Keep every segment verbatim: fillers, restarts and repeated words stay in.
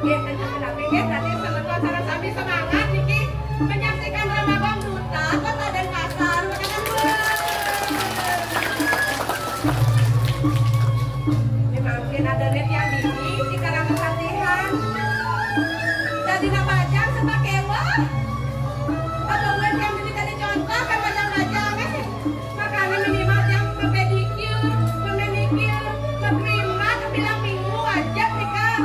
Nggih, tadi semeton sareng sami semangat niki menyaksikan Ramadan Duta Kota Denpasar. Makanan dulu. Ini mangkin ada nih tiang dini di Karang Kesatihan. Jadi nak bajang sepakewa. Apa mungkin tiang dini jadi contoh kan bajang-bajang, eh? Makanya minimal tiang berpedikir, bermanikir, berkrimat, bilang minggu wajib nih, Kak.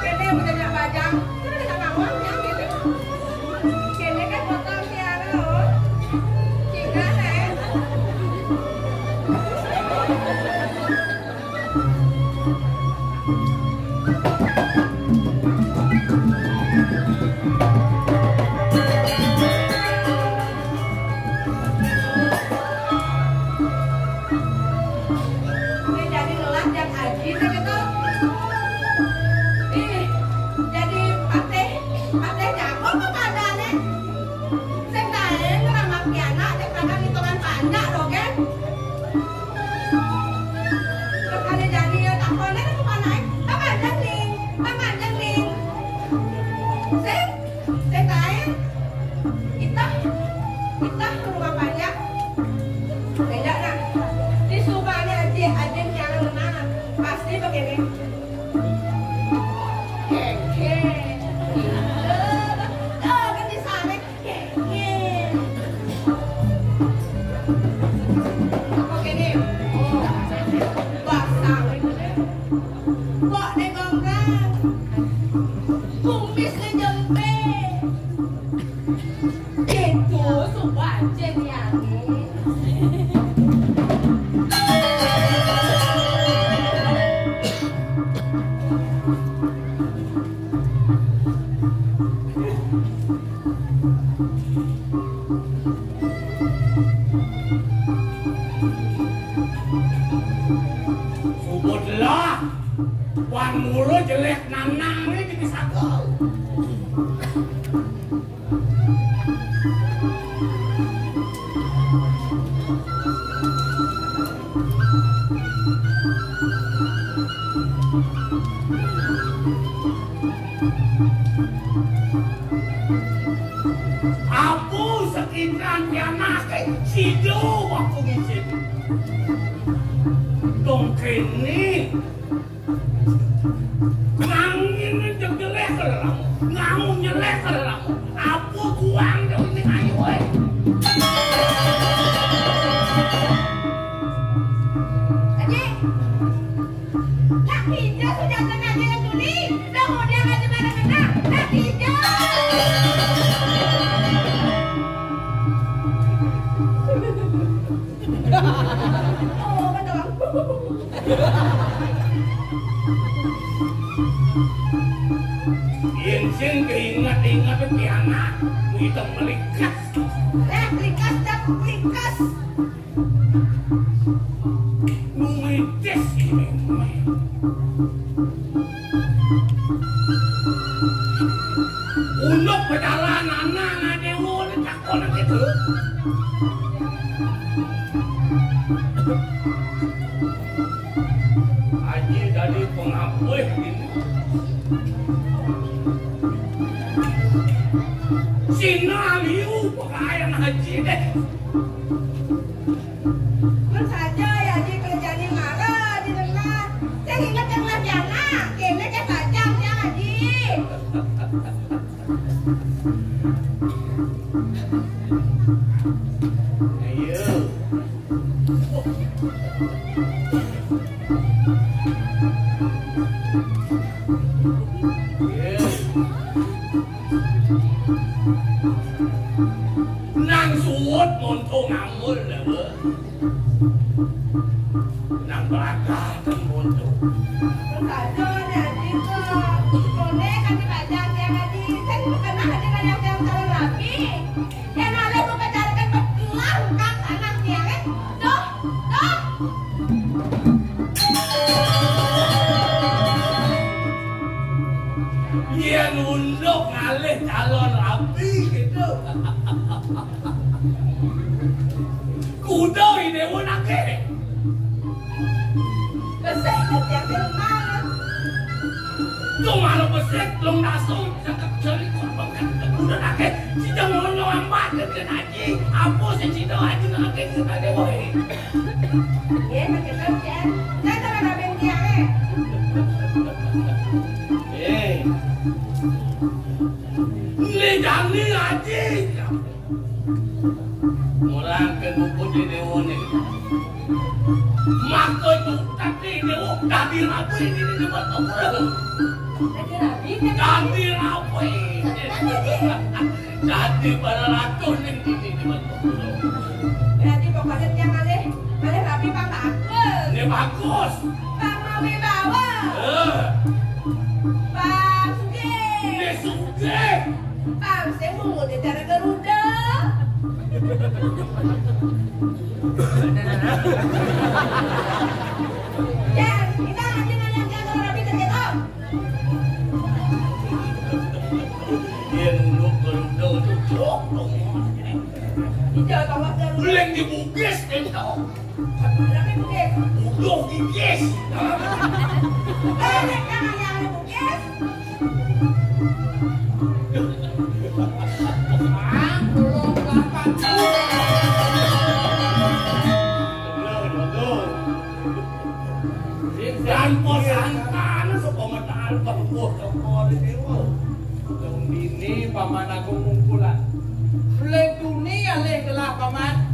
Kene udah nak bajang, terus nak ngawang tiang gitu. Kene kan kotor tiang, loh. Cinggan, eh. Ini jadi lelah dan aji saja tuh. Ih, jadi patih, patih jago apa keadaannya? Sing kae ngeramat pianak, cek kadang hitungan panjak, loh, kan? Terus ada jadi ya, tak boleh, aku panai. Bang Ajeng, Ning. Bang Ajeng, Ning. Sing, sing kae. Itah, itah ke rumah panjak. Beda, nah. Di sumane aja, aja yang mana. Pasti begini. Oke. Oh, kan di sana. Apa kene? Oh, basah. Kok ning gombrang? Kumis ning jempe. Gitu, sumpah aja nih, Ani. Subut lah. Wan mulu jelek nanang ini dipisahkan. Aku sekitar pianake sido waktu ngisin. Dong kene. Nangin jegelek lelamu, ngangu nyelek lelamu. Apa kuang dong ini ayo, eh. Aji, nak hijau sudah kena dia tuli. Dah mau dia ngaji mana kena. Nak hijau. Oh, betul. Yen sing keinget-inget pianak, kita melikas. Eh, melikas, dah melikas. Numitis ini. Unduk perjalanan anak dewa ni takon gitu. Haji dari pengabih ini. Sina liu pakaian haji deh. Mun saja ya Haji kerjane marah di rumah. Sing inget yang lagi anak, kene ke bajang ya Haji. Ayo. Ayo. Nang suwut monto ngambul, Dawa. Nang belakang monto. Saja nyadi ke. Kone kan dibaca tiang tadi. Kan bukan ada yang yang calon rapi. Yang ada bukan carikan betulan kan anak tiang, eh. Tuh, tuh. Yen unduk ngalih calon rabi gitu. Kuda ide unake. Kesek ketiak rumah. Kalau besek, long dasong, cakep cari korban kan udah nake. Sida ngono ambat dengan Aji. Apa sih sida Aji nake kita dewe? Iya, pakai kerja. Saya kalau ramen tiang eh. Eh. Ini Dani Aji. Orang ke buku di dewa ni. Maka tu tadi dewa tadi rapi ini di tempat orang. Tadi rapi, tadi rapi. Tadi pada ratu ni di tempat orang. Berarti pokoknya tiang malih, malih rapi Pak Bagus. Ini bagus. Pak Mawi Bawa. Eh. Pak Sugih. Ini Sugih. Bang, saya mau ngode cara Garuda. Ya, kita lagi ngajak jago rapi terketok. Dia nunduk Garuda tuh, cok, dong. Iya, tolak Garuda. Lu yang di Bugis, ketok. Tapi Bugis. Udah, Bugis. Eh, jangan yang ada Bugis. Dan posangkan sapa metal kebo sapa dewa. Dong dini Paman Agung ngumpulan. Bleduni alih gelah Paman.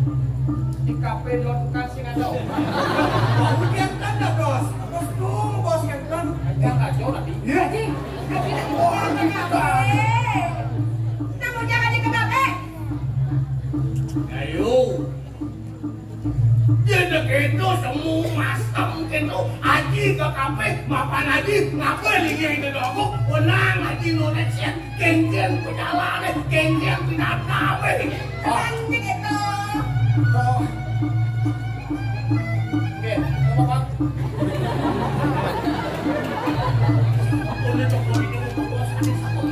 Di kafe dua tukang sing ada. Wah, ujian tanda, Bos. Bos dong, Bos yang kan. Yang kacau tadi. Iya. Haji, Haji, Haji, Haji, Haji. Kita mau jangan di kebab, eh. Ayo. Dia dah kena semua masam kena. Haji ke kafe, mapan Haji, ngapa lagi yang kena aku? Menang Haji no action. Geng-geng pejalan, geng-geng binatang, weh. Kan begitu. Oh. Oke, apa, Pak? Ini toko ini, toko sana, satu.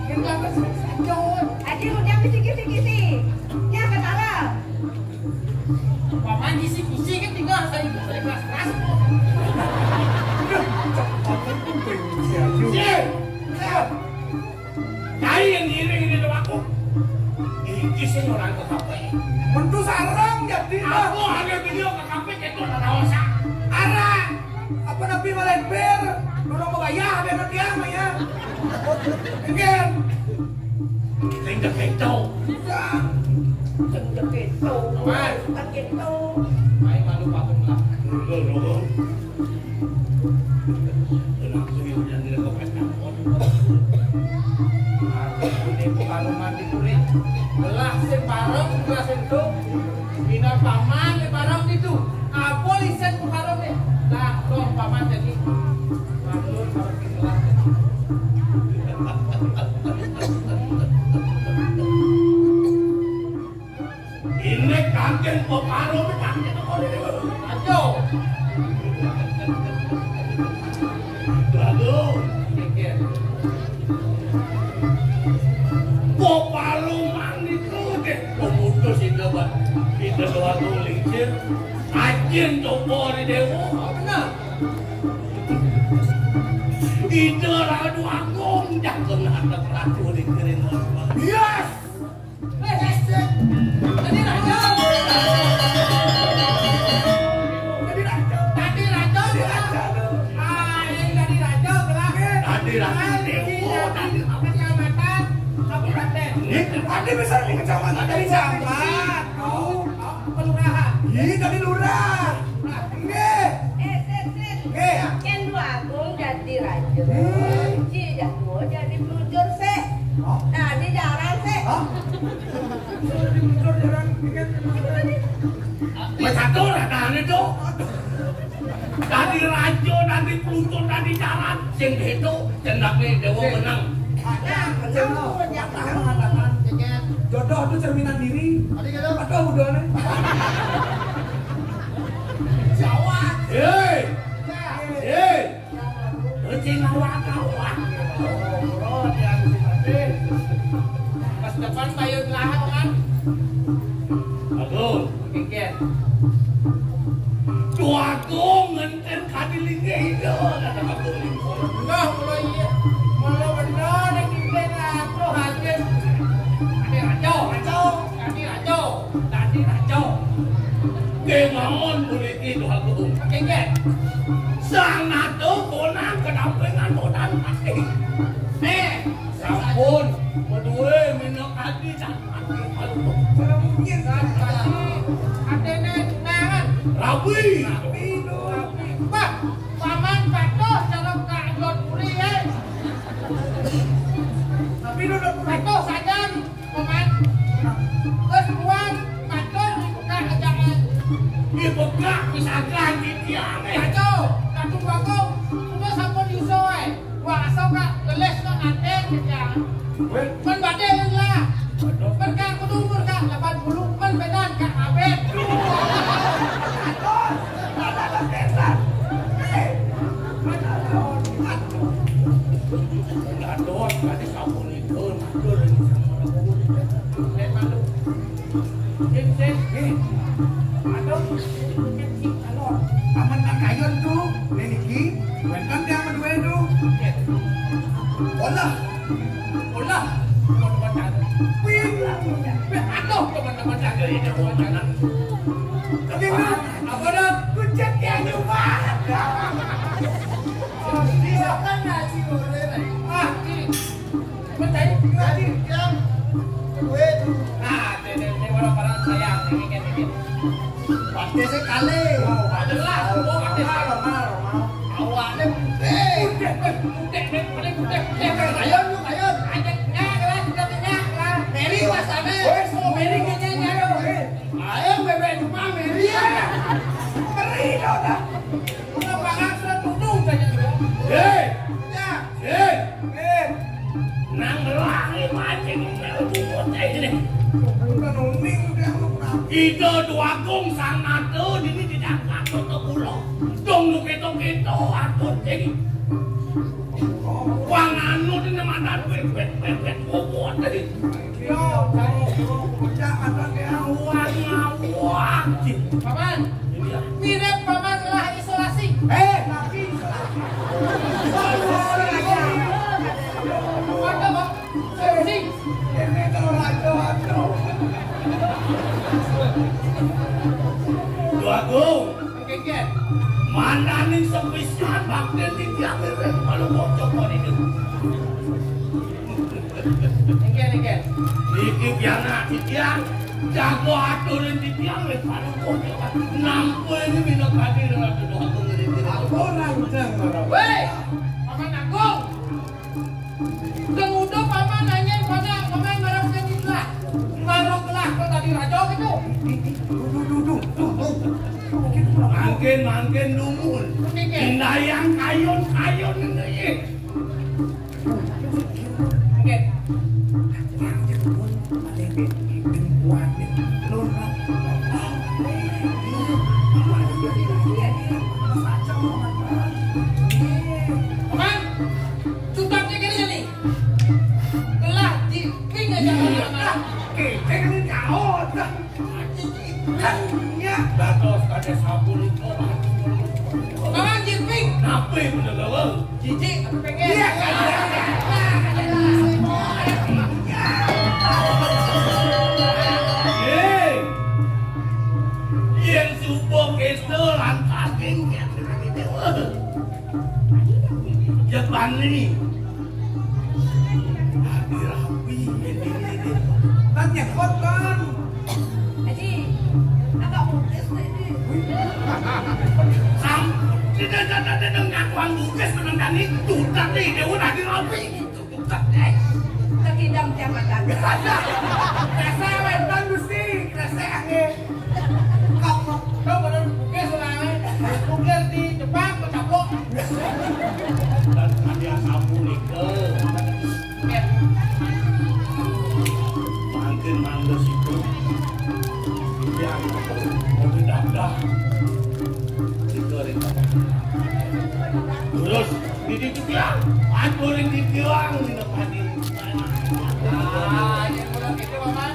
Kita apa sih? Aduh, Aji udah kisi-kisi-kisi. Ya, ketawa. Paman kisi-kisi kan tinggal saya, saya keras-keras. Udah, cepat itu benci aja. Sip. Sip. Cai yang ngiring ini lho aku. Iki sing orang ke kafe. Mentu sarang jadi. Aku ada beliau ke kafe, kita ora tahu sa. Arah. Apa nabi malah bir? Orang mau bayar, biar nanti apa ya? Enggak. Sing dek keto. Sing dek keto. Mas. Tak keto. Mai malu patung lah. Dulu, dulu. Kenapa ya udah nilai kepet kampung? Aku ini bukan rumah di kulit. Belah sing bareng, belah sing tuh. Bina paman di bareng itu. Apa lisen ku bareng nih? Lah, roh paman jadi. Maklum, harus dikelah. Ini kangen peparo, ini kangen apa ini? Ayo. Lalu. Pikir. Peparo mang itu deh. Pemutus itu, Pak. Kita doa tuh lincir. Ajin coba di dewa. Benar. Ida Ratu Agung, jangan ada peratu di kering. Yes. Tadi raja. Tadi raja. Tadi raja. Ah, ini tadi raja, gelah. Tadi raja. Tadi apa, kecamatan? Kabupaten. Ini tadi besar di kecamatan. Tadi kecamatan. Tahu? Tahu. Kelurahan. Ini tadi lurah. Nah, ini. Eh, sik, sik. Nggih. Yen Datu Agung dadi raja, hmm, si Datu dadi pelujur sik. Oh. Dadi jaran sik. Hah? Suruh di pelujur jaran, bikin pelujur tadi. Wis satu lah, tahan itu. Dadi raja, dadi pelujur, dadi jaran. Sing itu cendakne dewa menang. Nah, menang. Yang tahan mengatakan, jodoh itu cerminan diri. Tadi kata apa udah nih? Jawab. Hei. Hei. Kucing awak-awak. Pas depan bayar gelahak kan? Agung. Mikir. Tuaku ngenten kadi linggih ida, kata Agung Lingkung. Kacau. Kemauan puniki, Dwagung. Kengken. Sang nata konang kedampingan bodan pati. Nih, sampun, berdua minum adi dan pati. Aduh, mungkin kan pati. Adene tunangan. Rabi. Rabi, Dok. Wah, paman patuh kalau Kak Jod Puri, eh. Tapi dulu patuh saja. Paman. Terus buang matur dibuka aja, eh. Dibuka misalkan di tiang, eh. Aduh, Ratu Bagong, sudah sampun diusul, eh. Wah, asal Kak, gelis Kak, nganten, ya. Weh. Men badhe lah. Men Kak kudu umur Kak delapan puluh, men bedan Kak abet. Aduh, ada setan. Eh, mana ada orang? Aduh, tadi kamu nih. Betul, betul, ini sama orang umur. Saya malu. Sip, sip. Nih. Aduh, kecil, alon. Aman nang kayon tu, nih niki. Wénten tiang berdua tu. Olah. Olah. Teman-teman jaga. Wih, aduh, teman-teman jaga, ini teman-teman jaga. Tapi, Bang, apa dah? Kucet ya, Bang. Silakan nasi goreng. Ah, ini. Percaya? Jadi, yang kedua itu. Nah, ini, ini orang-orang saya, ini kan, ini. Pasti sekali. Oh, jelas. Oh, pasti. Normal, normal, normal. Awaknya putih. Putih, putih, putih, putih. Ayo, yuk, ayo. Ajak, ya, jelas, kita tanya, lah. Mary, wasane. Wes, oh, Mary kayaknya, ayo. Ayo, bebek cuma Mary. Iya. Ngeri, dah, dah. Udah, Pak, sudah tunduk saja, sudah. Hei. Ya. Eh, eh, nang merangi mancing mel bungut ini. Bukan uning dia, lu kenapa? Ida Dwagung Sang Nata dini tidak ngatur ke pulau. Dong nu keto-keto atur dini. Wang anu dini mantan wet, wet, wet, wet, bobot dini. Yo, cari bocah atau dia? Awang, awang. Paman, iya. Mirip paman lah isolasi. Eh, tapi isolasi. Waduh, Bang. Solusi. Ini kalau raja, waduh. Dwagung. Kengken. Mandaning sepisan bakti titiang mirip kalau bocok kok ini. Nggih, nggih. Niki pianak titiang, jago aturin titiang wis panutup. Nampun ini minangka diri ratu doa pengiring. Ampun, Rancang, Rabu. Wéh, Paman Agung. Sing udah Paman nanya pada Paman marang sing lah. Marang lah kok tadi raja gitu. Duh, duh, duh, duh, duh, duh. Mangkin, mangkin dumun. Niki. Indayang kayun, kayun ini. Oke. Paman, cutaknya gini nih. Telah di ping aja. Iya. Kita ini nyawa. Kan, ya, dados kadé sapunika. Paman Jirping. Napi bener gawa? Jijik tapi pengen. Iya, kan. Hei. Yén suba kéto lantas kéngkén déwa. Jebani. Rapi-rapi, ini, ini. Kan nyekot, Bang. Aji, agak putus tuh ini. Sam, tidak, tidak, tidak, tidak ngakuan bukis menentang itu. Tapi dia udah dirapi. Tutup, eh. Terkidam tiap makan. Rasa, Bang, Gusti. Rasa, eh. Kok, kok, kok, kok, kok, kok, di Jepang, kecaplok. Dan hadiah sapu nika. Mangkin mangga situ. Yang kopi dadah. Nika, nika. Terus, di situ dia, aturin di tiang, di depan ini. Ah, ini kalau gitu, Paman.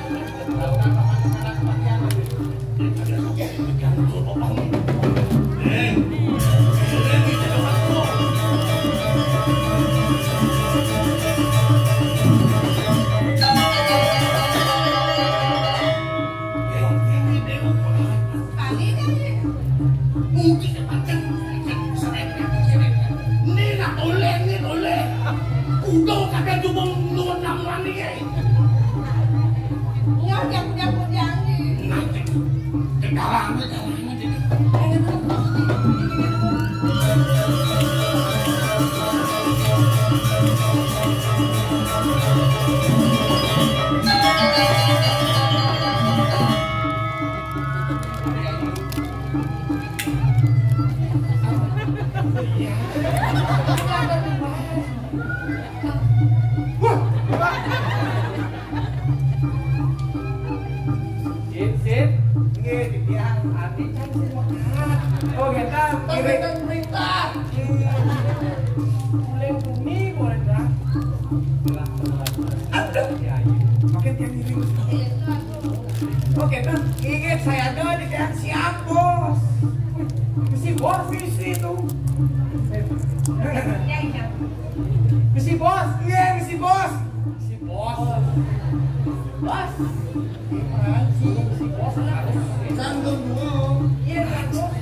Ati cai sing makaat. Oh, kita ngiring perintah. Uleng bumi boleh dah. Makin dia ngiring. Oke, kan ingat saya ada di daerah Siap, Bos. Mesti Bos mesti itu. Mesti Bos, iya mesti Bos. Si Bos. Bos. Si Bos harus. Sanggup dulu. Iya, Bos.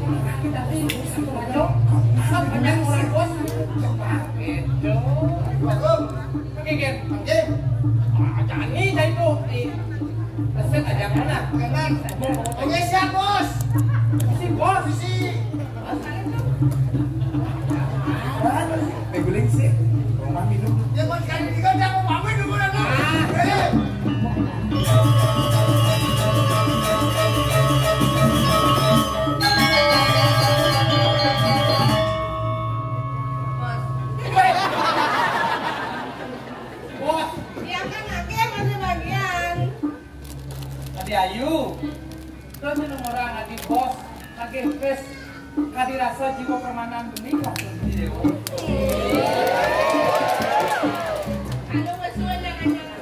Tapi, Bos, banyak orang, Bos. Gitu. Oke, Gen. Oke. Ah, jani, jani tuh. Peset aja mana? Kanan. Oke, siap, Bos. Si Bos. Si. Guling sih. Rumah minum. Ya, Bos, kan ini kan jangan pamit dulu, kan? Eh. Bos. Bos. Iya, kan, Ake masih bagian. Adi Ayu. Terus minum orang Adi Bos. Lagi pes. Kadi rasa jiwa permanan demi kasih Dewa. Anu, pesuan jangan-jangan.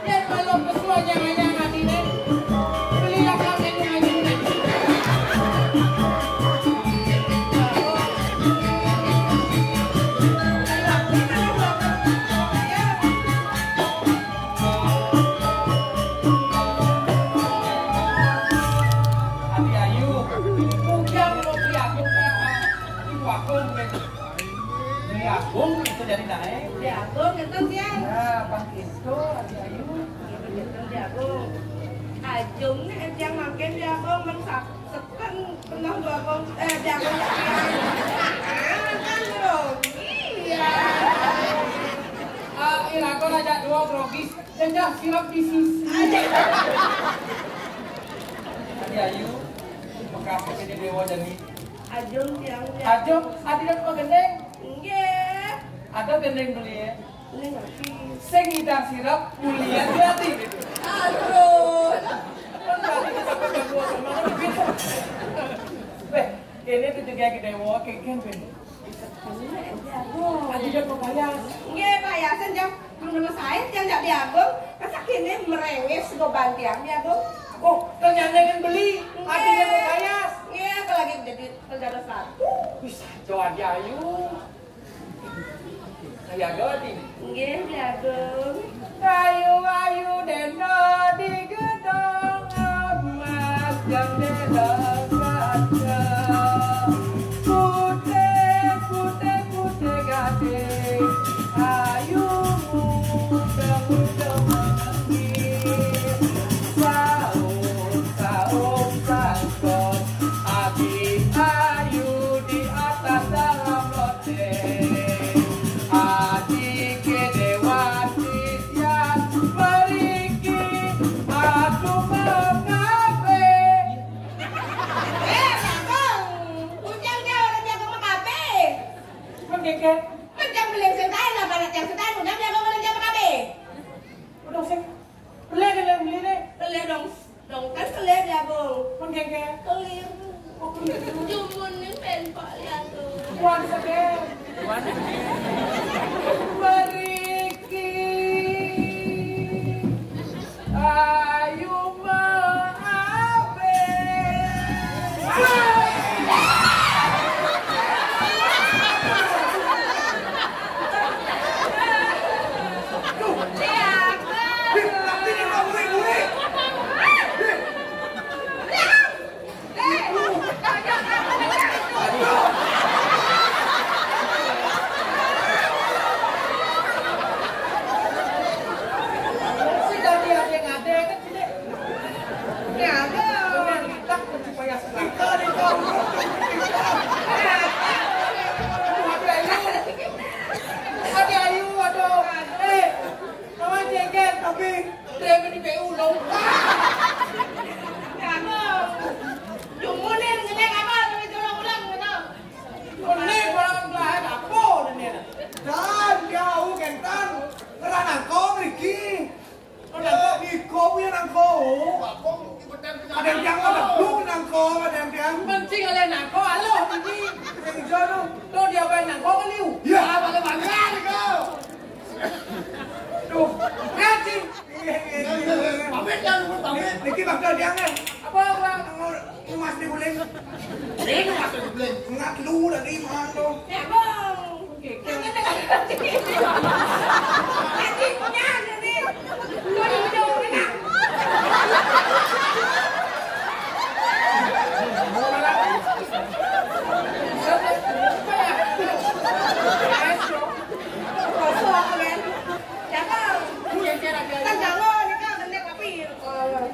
Dan kalau pesuan jangan-jangan ini, belilah kami dengan. Adi Ayu, ujang lo beli aku, Kak. Ibu aku, beli aku itu jadi naik. Beli aku, gitu, Tiang. Nah, pas itu, Adi Ayu. Gitu, gitu, beli aku. Ajung nih, Tiang makin beli aku, men sak-, seken, pernah beli aku, eh, beli aku, Tiang. Ah, kan, bro. Iya. Ah, ira, aku aja dua, grogi. Cendah sirap bisnis. Aja. Adi Ayu, bekas jadi dewa jadi. Ajung tiang, ya. Ajung, adi dan gendeng. Nggih. Ada gendeng beli ya. Ini ngerti. Sing ngidang sirap, kuliah berarti. Aduh. Kan berarti kita punya dua teman, kan gitu. Weh, ini tuh juga gede dewa, kayak gini. Aduh, aduh, dia mau payas. Nggih, payasan, Jang. Mun saya, Jang, jak diagung. Masa kene merengis go bantiang diagung? Oh, ternyata ingin beli. Nggih. Artinya mau payas. Nggih, apalagi jadi terjadi satu. Bisa, jauh aja, ayu. Saya gawat ini. Nggih, diagung. Ayu-ayu deno di gedong emas jendela kaca. Putih, putih, putih gading, ayu muda, muda manggis. Saum, saum sangkot, abi ayu di atas dalam loteng. Adi ke dewati siap meriki, aku mengabeh. Eh, Bagong. Ujang dia orang jago mengabeh. Menggeger. Mencang beling sentai lah, pada tiang sentai, ujang jago orang jago mengabeh. Udah sih. Beli, beli, beli, beli. Beli dong. Dong kan kelir ya, Bung. Menggeger. Kelir. Oh, kelir. Jumun nih pen Pak lihat tuh. Wan seger. Meriki. Ayu maabe. Ada ayu, aduh. Eh, lawan jengkel, tapi dia meni P U dong. Kamu, jumunin ngenyek apa? Tapi tolong ulang, gitu. Ini barang belahan apa ini? Dan jauh, Kentan. Kerana kau, Riki. Kerana kau, Riki. Kau punya nangko. Ada yang tiang kau dah. Lu nangko, ada yang tiang. Mancing ada nangko, halo, ini. Yang hijau tu. Tu dia main nangko kali. Ya. Ah, boleh banyak kau. Tuh, ngaji. Pamit ya, lu pamit. Niki bakal tiang, eh. Apa, apa? Emas diguling. Ini emas diguling. Enggak lu dari mana tu? Ya, Bang.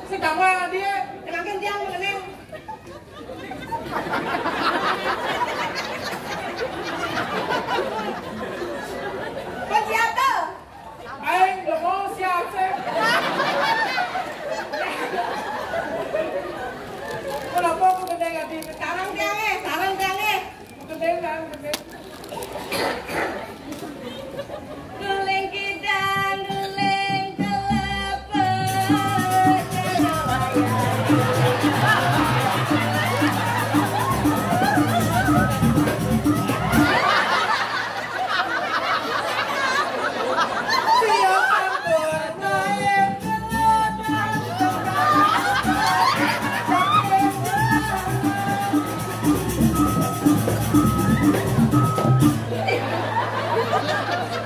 Sedang dia. Makin tiang mengenai. Kau siapa? Aing gak mau siap, Sep. Kenapa aku gede gak di sekarang dia, eh? Sekarang dia, eh? Aku gede kan, gede. Guling kidang, guling kelapa,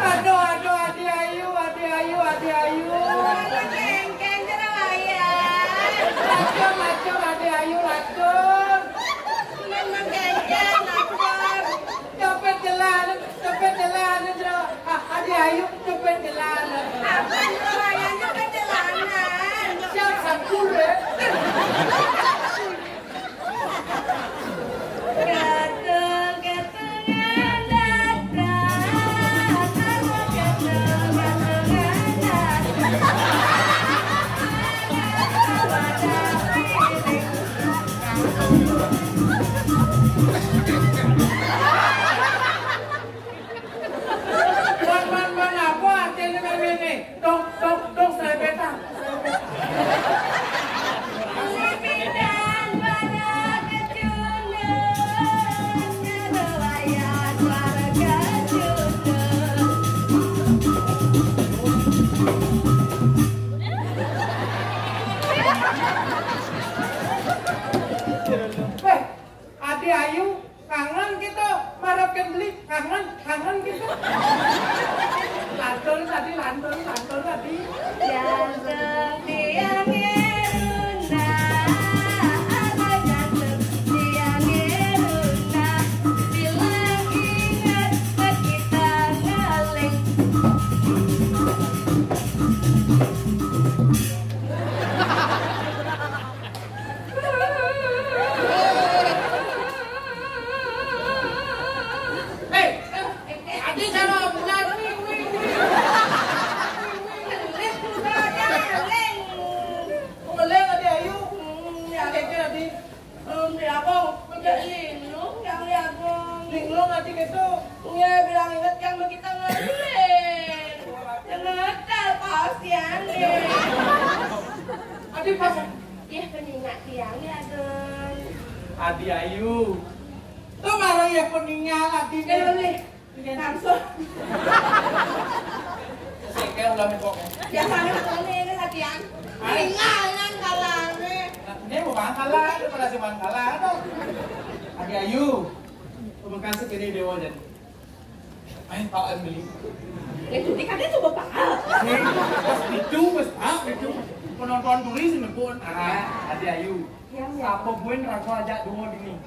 Aduh, aduh, Adi Ayu, Adi Ayu, Adi Ayu. Kengkeng, cenah wayah. Lacur, lacur, Adi Ayu, lacur. Memang kengkeng, lacur. Copet jalan, copet jalan, cenah. Ah, Adi Ayu, copet jalan. Apa cenah wayah, copet jalanan? Siap, sakur, ya. Man, man, man, apa artinya man ini? Dong, dong, dong, selepetan. Selepetan para kecundang, kelayan para kecundang. Eh, Adi Ayu, kangen gitu, marepkeun beli, kangen, kangen gitu. Lantur tadi, lantur, lantur tadi. Ganteng tiang iruna, apa ganteng tiang iruna, bilang ingat kita ngaleng. Hei, Adi, kalau benar, wing, wing, wing. Kembali, Adi, ayo. Hmm, ya, Adi. Belum diabong, udah linglung yang diabong. Linglung, Adi, gitu. Iya, bilang inget yang begitu ngelih. Ngetel, Pak Osian, ya. Adi, pas. Iya, peningak tiang, ya, Don. Adi, ayo. Tuh, marah ya, peningak, Adi. Ngelih. Langsung. Sekel ulah mepok. Biasanya ngomongnya ini latihan. Ayo. Tinggal yang kalahnya. Nah, ini mau bangkalan, itu pada si bangkalan, tuh. Adi Ayu. Terima kasih kini Dewa dan main Pak Em beli. Ya, jadi katanya coba Pak Al. Nih, pas itu, pas Pak itu. Penonton turis ini pun. Ah, Adi Ayu. Iya, iya. Apa gue neraka aja dua ini?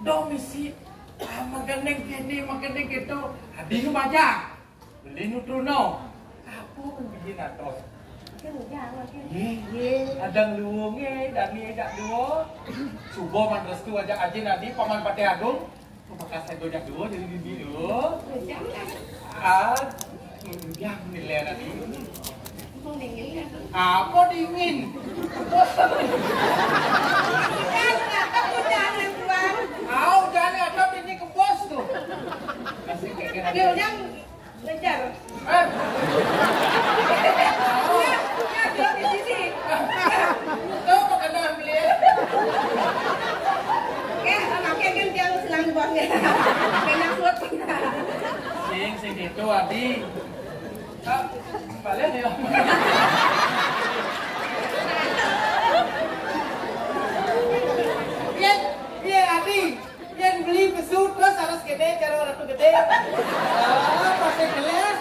Dong misi. Ah, makan neng kene, makan neng keto. Adi nu baja. Beli nu truno. Apa pun bikin atos. Kan udah, makin. Ye, ye. Ada luwung ye, dani dak duo. Subo man restu aja aji nadi paman Patih Agung. Bekas saya gojak duo jadi bibi duo. Jangan. Ah, yang nilai tadi. Mumpung dingin ya, tuh. Apa dingin? Jangan, aku jangan, Tuan. Au, jangan, atau ini ke bos tuh. Masih kayak Dia udah ngejar. Eh. Ya, ya, dia di sisi. Wadi. Hah? Balik ya. Iya, iya, Adi. Yang beli besu terus harus gede, cara orang tuh gede. Oh, pakai gelas.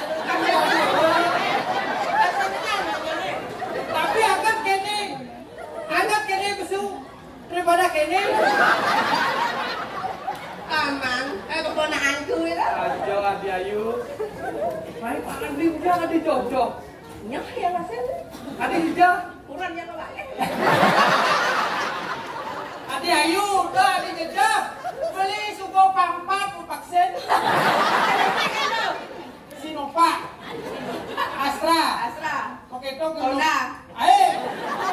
Tapi anggap gini. Anggap gini besu. Daripada kene. Paman, eh, keponakanku itu. Aja, Adi Ayu. Main pakan di udah, Adi cocok. Nyah ya, Mas, ya. Adi udah. Kurang ya, Pak. Adi Ayu, udah, Adi jejak. Beli suku pampat, vaksin. Sinovac. Astra. Astra. Pakai itu. Honda. Ayo.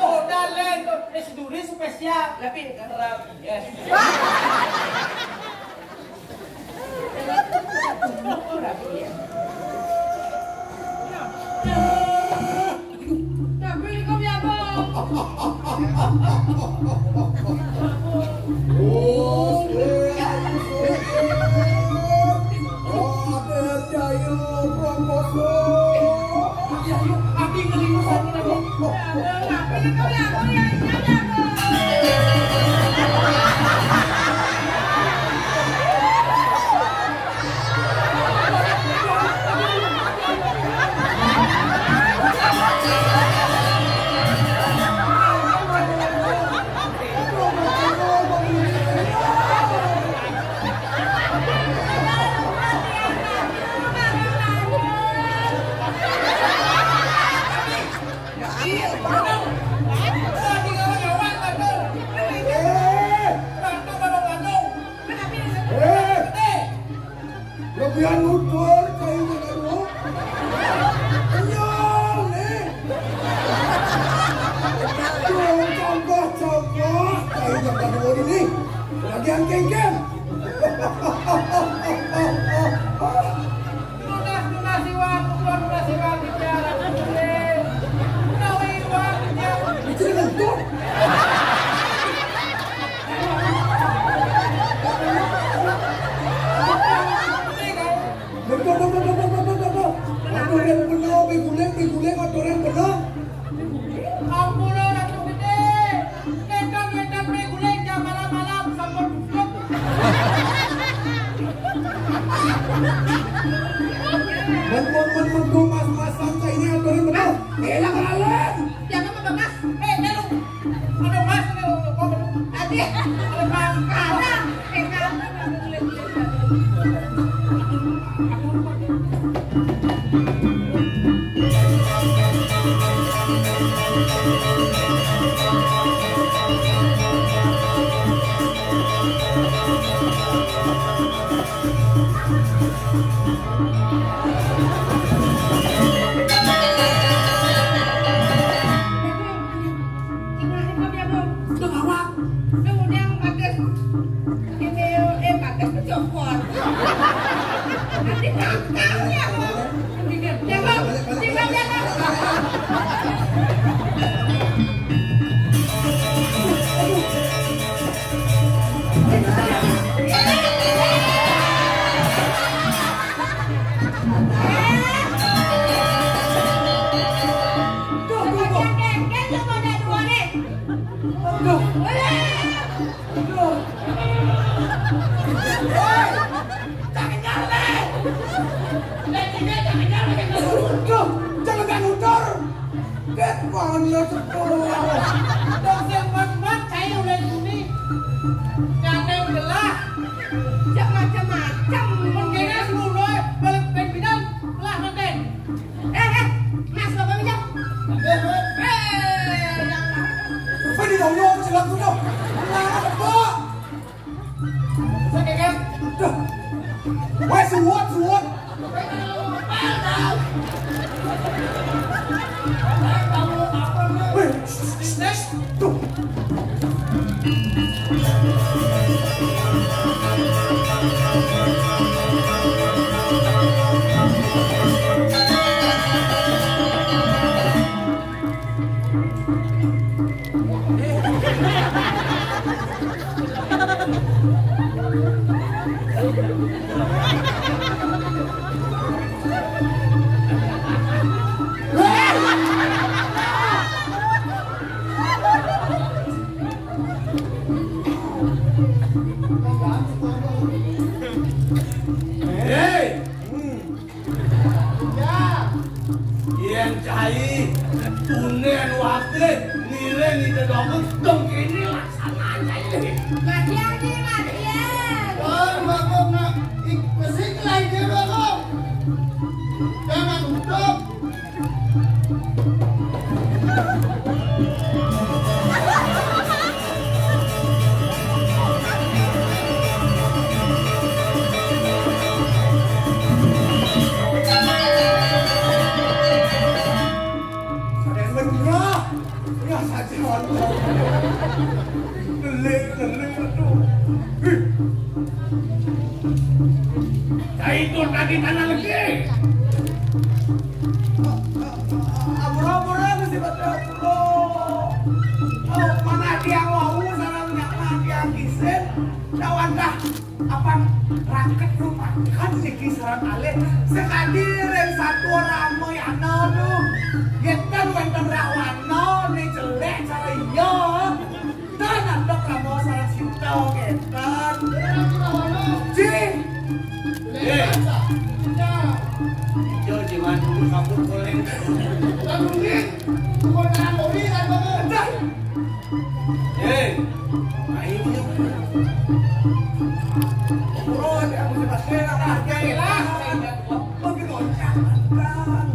Oh, Honda lain tuh. Eh, si Duri spesial. Tapi rabies. Tapi ini kok ya, Bang? Lebihan nutur kayunya kaduhun. Kenyal nih. Tuh, congkoh-congkoh kayunya kaduhun ini. Lagian kengken. Tunas, tunas iwak, tunas, tunas iwak, bicara kulit. Tahu iwak, bicara. Itu nutut. Tuh, tuh, tuh, tuh. Aturan bener, beguling, beguling, aturan bener. Ampun, Ratu Gede. Ngetan, ngetan, beguling, jam malam-malam, sampun busuk. Men, men, men, men, tuh, mas-masan, cah ini aturan bener. Elah, kalem. Jangan membengkak. Eh, eh, lu. Ada mas, ada, ada, ada. Ada mas. Ada. Eh, ada. Udah ngawak. Udah, udah, bagus. Ini, eh, bagus kecopot. Nanti gatal ya, Bu. Jangan, jangan, jangan. Tuh, tuh, tuh. Tuh. Tuh. Hei, jangan nyala. Tuh, jangan nutur. Ket, mana sekolah. Dong sing mat-mat, saya udah guni. Nyateng gelah. Cak macam-macam. Mungkin es mulai balik pimpinan, lah, manten. Eh, eh, Mas, Bapak minjem. Eh, eh. Eh, yang mana? Apa di dalam celak tuh, Dok? Kenapa, Dok? Saya kaget. Duh. Wes, suwut, suwut. Weh, shh, shh, shh, shh. Duh. Dong ini laksananya ini. Latihan nih, latihan. Oh, Bagong, nak. Ih, kesini lagi dia, Bagong. Jangan tutup. Sadar bener. Ya, saja. Geling, geling, aduh. Ih. Nah, itu tadi tanah lagi. Amro, amro, mesti baca amro. Oh, mana tiang wau, sana nggak mana tiang isin. Lawan dah. Apa raket lu makan niki sareng alih. Sekadi ring satu rame ana lu. Yén ten wénten rahwana né jelek cara iya. Dan andok rama sareng sita kénten. Ji. Yo, jiman dulu kabur koleng. Lalu ni, tukul tangan doli, kan, Bang? Dah. Hei, ayo, ayo. Bro, dia mesti pakai lah, hargai lah. Bagi loncat, Bang.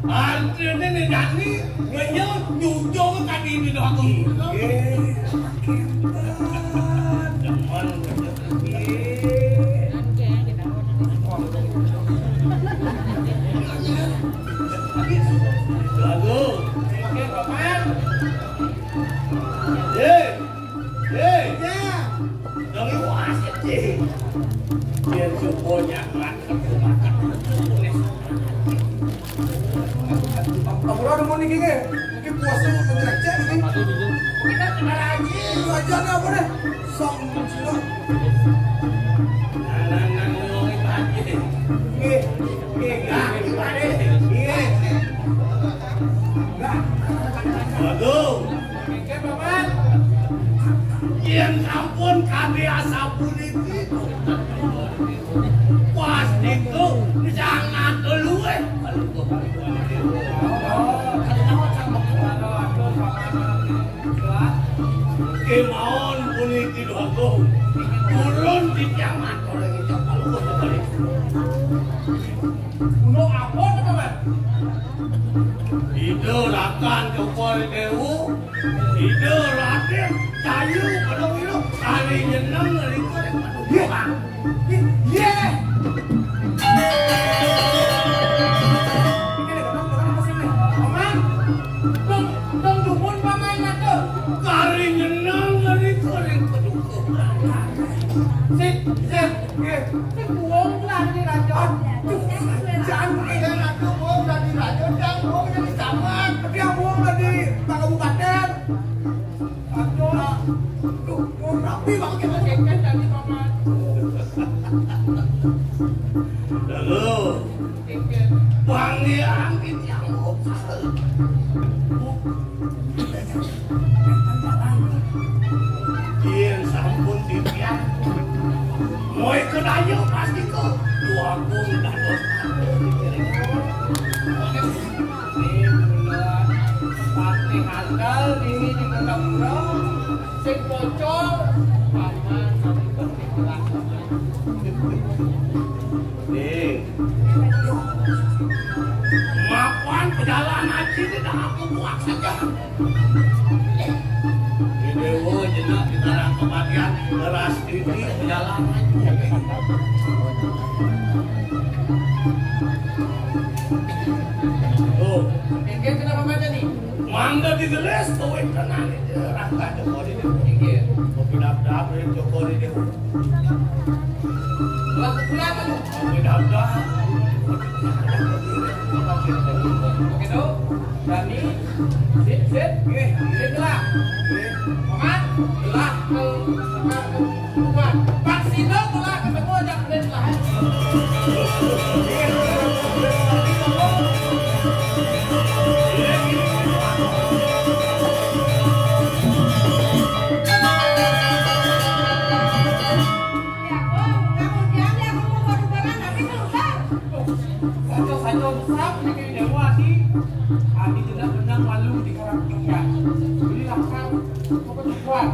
Artinya nih, Dani, ngenyel, nyujung tadi di doang. Iya, makin berat. Demen, demen. Lagu. Oke, Paman. Hei. Hei. Ya. Dong iwas, Cing. Biar semuanya makan, makan. Ampura ada mau niki nggih. Niki puasa mau ngecek niki. Kita kenal aja. Itu aja nih apa nih? Song cilok. Nang, nang, ngomongin aja. Nggih, nggih, nggih, gimana? Nggih. Nggih. Waduh. Nggih, Paman. Yén sampun kabéh asapuniki. Pas niku sangat luwih. Kémawon puniki Dwagung. Turun titiang matur ing Ida Paluhur Bali. Gunung apa to, Paman? Ida Rakan Cokor Déwa, Ida Radén Cayu Padawira, kari nyeneng ngrika ring Padukuhan. Yé. Paman, dong, dong dumun paman ngatur. Kari nyeneng ngrika ring Padukuhan. Sip, sip, nggih. Sing wong lagi raja. Aduh, jan, eh, aku wong dadi raja, jan wong dadi camat. Tapi aku wong dadi Pak Kabupaten. Aduh, aduh, wong rapi banget kita cengken dari paman. Lalu, cengken. Pangeran titiang mokal. Yén sampun titiang, moy kedaya pasti ke dua puluh dados. Patih Andal niki di Kota Pura, sing pocol, paman, sing pocol. Nih. Mapan pejalan aji di dalam kebuak saja. Di Dewa jenak di Tarang Kematian, leras diri pejalan aji. Oh. Mangga digelis, tuwin tenan. Rangka Joko di Dewa. Inggih. Kopi dap-dap, Joko di Dewa. Lah, pukulan, aduh. Kopi dap-dap. Oke, tuh. Dani, sip, sip. Nggih, sip lah. Nggih. Paman, lah, bukan. Pak Sino telah ketemu aja, udah lah. Kuat.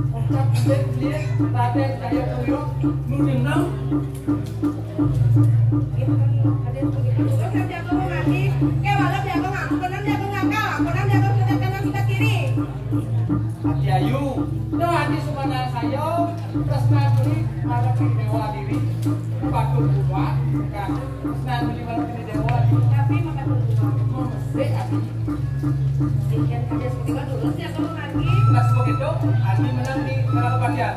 Ungkap dia, dia, Raden Jaya Puyo, nu dendam. Terus yang jago mengaji, kayak malah jago ngaku, benar jago ngakal, benar jago sudah kanan sudah kiri. Hati ayu, dah hati sebenarnya saya, terus nanti malah dewa diri, batur buat, kan, terus nanti malah dewa diri. Tapi makan dulu. Mesti hati. Bikin kerja seperti itu dulu sih, aku mau ngaji. Nah, seperti itu, hati menang di Kerala Panjang.